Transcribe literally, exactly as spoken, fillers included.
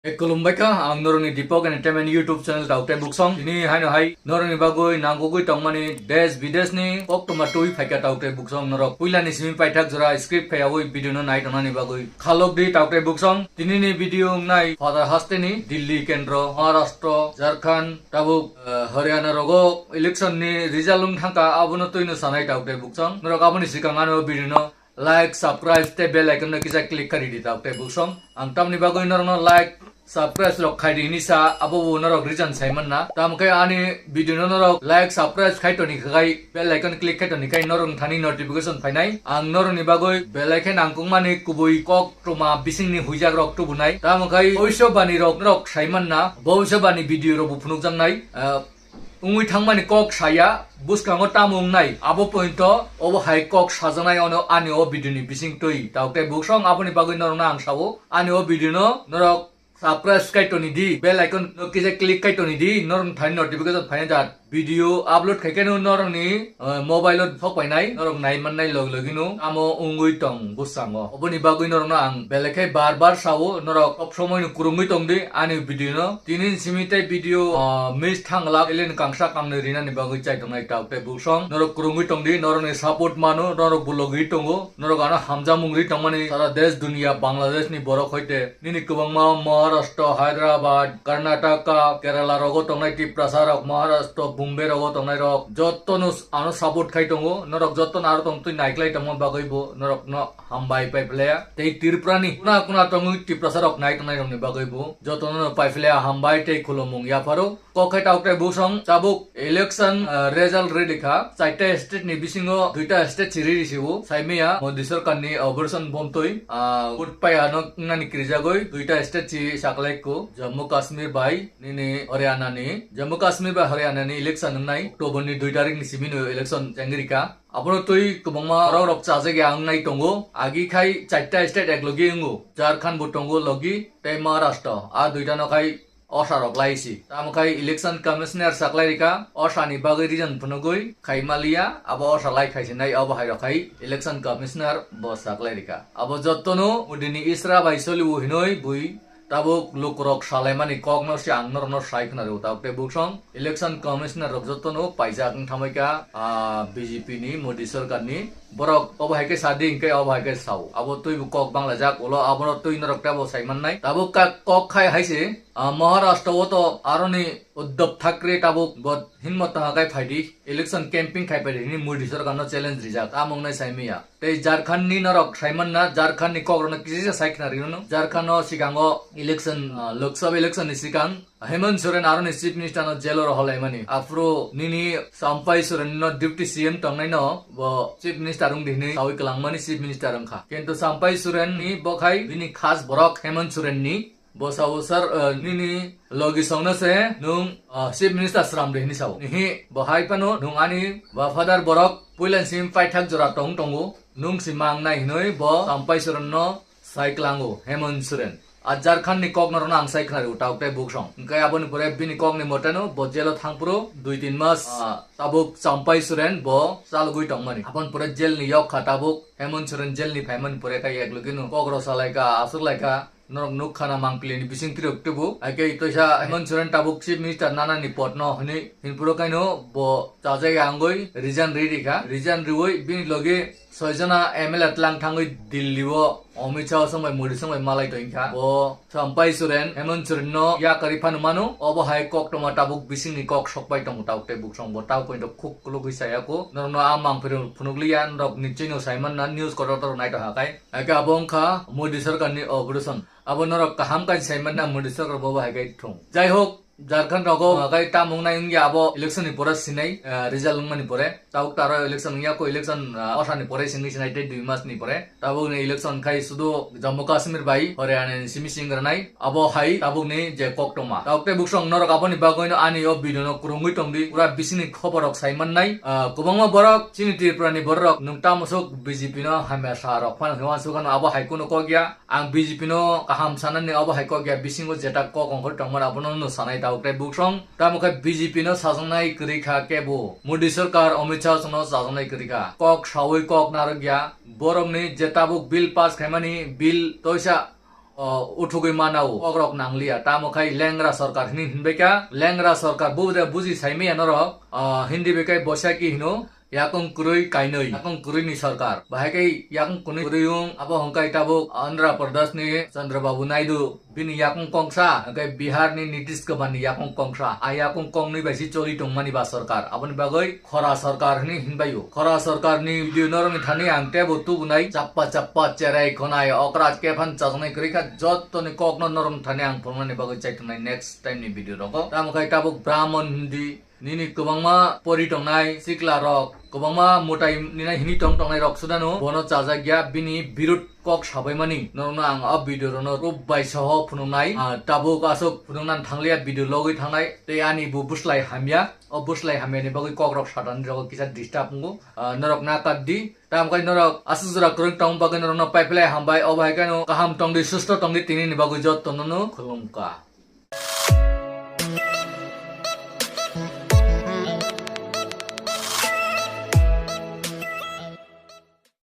E, khulumbai kha, ang norokni Deepak Entertainment YouTube channel taukte buksong. Tini haino hai norokni bagwi nangkukgwi tongmani desh bideshni koktwma twi phaikha taukte buksong norok. Puilani simi paithak jora skip khaiyawi video no nai tongnani bagwi khalokdi taukte buksong. Tinini video wngnai Father hasteni Delhi kendro, Maharashtra, Jharkhand, tabuk, eh, Haryana rogo election ni result wng thangkha, abono twino sanai taukte buksong. Norok aboni sikang ano video no like, subscribe tei bell icon no kisa click kari di taukte buksong. Ang tamni bagwi norokno like, subscribe rok khai di hinwi sa, abo bo norok reason sai manna. Tamo khe ani video no norok like, subscribe khai toni khai, bell icon click khai toni khai norok thani notification phainai. Ang norokni bagwi belai khe nangkukmani kubui koktwma bisingni huijak rok tubunai. Tamo khai oiso bani rok norok sai manna, bo oiso bani video rok bo phunukjaknai. Ah, wngwi thangmani kok saya, bwskango tamo wngnai, abo pointo obo hai kok sajaknai ono ani o video ni bising twi. Taukte buksong aboni bagwi norokno ang sao, ani o video no norok subscribe khai toni di, bell icon no kisa click khai toni di, norok thani notification phaina jat video upload khai khe no norokni, eh, mobile o sok painai, norok nai mannai log logino amo wngwi tong bwskango. Oboni bagwi norokno ang belai khe bar bar sao, norok sob somoi no kwrwngwi tong di ani video no. Tini simi tei video, ah, miss thangla, eleni kangsa kangnwi rinani bagwi chai tongnai taukte buksong. Norok kwrwngwi tong di, norokni support mano, norok bo logwi tongo, norok ano hamjamung ri tongmani sara desh dunia Bangladesh ni borok hoite nini kwbangma Maharashtra, Hyderabad, Karnataka, Kerala rogo tongnai Tiprasa rok, Maharashtra, Bombay rogo tongnai rok jotto no ano support khai tongo, norok jotto no aro tong twi naiklai tongma bagwi bo norok no hambai pai phlaya. Tei Tripura ni kuna kuna tongwi Tiprasa rok nai tongnai rok ni bagwi bo jotono no pai phlaya hambai tei khulumung yapharo. Kok khai taukte buksong tabuk election, ah, result ready kha. Chaita state ni bisingo duita state si ready sibo. Saimaya Modi sarkar ni operation bomtwi, ah, vote paiya no nani kirijagwi duita state si saklai ko Jammu Kashmir bai nini Haryana ni. Jammu Kashmir bai Haryana ni election wngnai October ni dui tarik ni simi no election chengri kha. Abono twi kwbangma borok rok chajak ya wngnai tongo. Agi khai chaita state ek logi wngo. Jharkhand bo tongo logi tei Maharashtra. A duita no khai osha rok lai si. Tamo khai election commissioner saklai rika, osha ni bagwi reason phunugwi khai maliya, abo osha lai khai sinai, abo hai rok khai election commissioner bo saklai rika. Abo jotto no Modi ni isra bai soliwo hinoi bui tabuk lukurok salaimani kokno se ang norokno sai khna rw tabuk tei buksong election commissioner rok jotto no paijak wng thamai kha, ah, B J P ni Modi sarkar ni borok obo hai khe sadi hwnkhe obo hai khe sao abo twi bo kok banglaijak ulo abono twi norok tei bo sai mannai tabuk kok khai hai se. Ah, Maharashtra o to aroni Uddhav Thackeray tabuk bo hinmo tanga kai phaidi, election camping khai phaidi hini Modi sarkar no challenge rijak, amung nai saimiya. Tei Jharkhand ni norok saimanna, Jharkhand ni kok rokno kisa kisa sai khna rino. Jharkhand o sikango election, ah, Lok Sabha election ni sikang Hemant Soren aroni chief minister no jail o roholaimani. Aphuru nini Champai Soren no deputy C M tongnai no bo chief minister wngdi hinwi sawi kwlangmani chief minister wngkha. Kintu Champai Soren ni bokhai bini khas borok Hemant Soren ni Bo sao, "Sir, eh, nini logi songno se nung, ah, chief minister sram de," hini sao. Nihi, bo hai phano, "Nung ani ba father borok puilan sim paithak jora tong tongo, nung si mang nai," hinoi bo Champai Soren no sai klango, Hemant Soren. A Jharkhand ni kok norokno ang sai khna rw, tabuk tei buksong. Hwnkhe aboni pore bini kok ni mote no bo jail o thang phuru dui tin mas, ah, tabuk Champai Soren bo chalgwi tongmani. Aboni pore jail ni yok kha tabuk, Hemant Soren jail ni phaimani pore kha ek logi no kok rw salai kha, aswk lai kha. Norok nuk khana mangpili ni bising tirok tubu. Hai khe toisa Hemant Soren tabuk chief minister nana ni pot no hwnwi hinphuru kaino bo chajak ya wngwi resign rwi rikha. Resign rwi bini logi soi jona M L A tlang thangwi Delhi o Amit Shah song bai Modi song bai malai tong kha. Bo Champai Soren, Hemant Soren no yakarwi phano mano. Obo hai koktwma tabuk bising ni kok sok pai tongo tabuk tei buksong bo tabuk poito khuk kulugwi saya kho. Norok no a mangpili phunuk liya, norok ni chini o sai manna news kotor kotor nai tong kha kai. Hai khe abo wngkha Modi sarkar ni operation. Abo norok kaham khe sai manna Modi sarkar bo bo hai khe thung. Jai hok, Jharkhand rogo hai khe tamung nai wngya abo election ni pore sinai, eh, result wngmani pore. Tabuk taro election wngya ko election, ah, osha ni pore singwi sinai tei dui mas ni pore. Tabuk ni election khai sudu Jammu Kashmir bai Haryana ni simi sing rwnai. Abo hai tabuk ni je koktwma. Tabuk tei buksong norok aboni bagwi no ani o video no kwrwngwi tong di. Pura bising ni khobor rok sai mannai. Ah, kwbangma borok chini Tripura ni borok rok nwng tamo sok B J P no hamya sa rok phano hwnwi uansuk ano abo hai kunu kok ya. Ang B J P no kaham sanani obo hai kok ya, bisingo jeta kok ongkhor tongmani abono no sanai tabuk tei buksong. Tamo khe B J P no sajaknai kwrwi kha kebo. Modi sarkar Amit Shah no sajaknai kwrwi kha. Kok saui kok narwk ya. Borokni je tabuk bill pass khaimani bill toisa o, uthugwi manao, kokrok nangliya. Tamo khai lengra sarkar hini hinbaikha, lengra sarkar bubude buji saimaya norok, o, Hindi bai khai Boishakhi hino, yakung kwrwi kainwi, yakung kwrwi ni sarkar. Bahai khai yakung kwrwi kwrwi wng, abo hwnkhai tabuk Andhra Pradesh ni Chandrababu Naidu, bini yakung kongsa, hwnkhe Bihar ni Nitish Kumar ni yakung kongsa. A yakung kongnwi bai si choli tongmani ba sarkar. Aboni bagwi khora sarkar hwnwi hinbaio. Khora sarkar ni video norokni thani ang tebo tubunai chappa chappa cherai khonai okra kephan chajaknai kwrwi kha, jottoni kokno norokni thani ang phunuknani bagwi chaitongnai next time ni video rogo. Tamo khai tabuk Brahman Hindi nini kwbangma pori tongnai sikla rok, kwbangma mutai nini hini tong tongnai rok sudano bono chajakya, bini birut kok sabaimani norokno ang o video rokno proof bai soho phunuknai. Ah, tabuk aswk phunukna thangliya, video logwi thangnai tei ani bo bwslai hamya. O bwslai hamyani bagwi kokrok satani rogo kisa disturb wngo. Ah, norok na kat di. Tamo khai norok aswk jora kwrwng tong bagwi norokno paiphlai hambai. Obo hai kheno kaham tong di, susto tong di, tini ni bagwi jotono no khulumkha.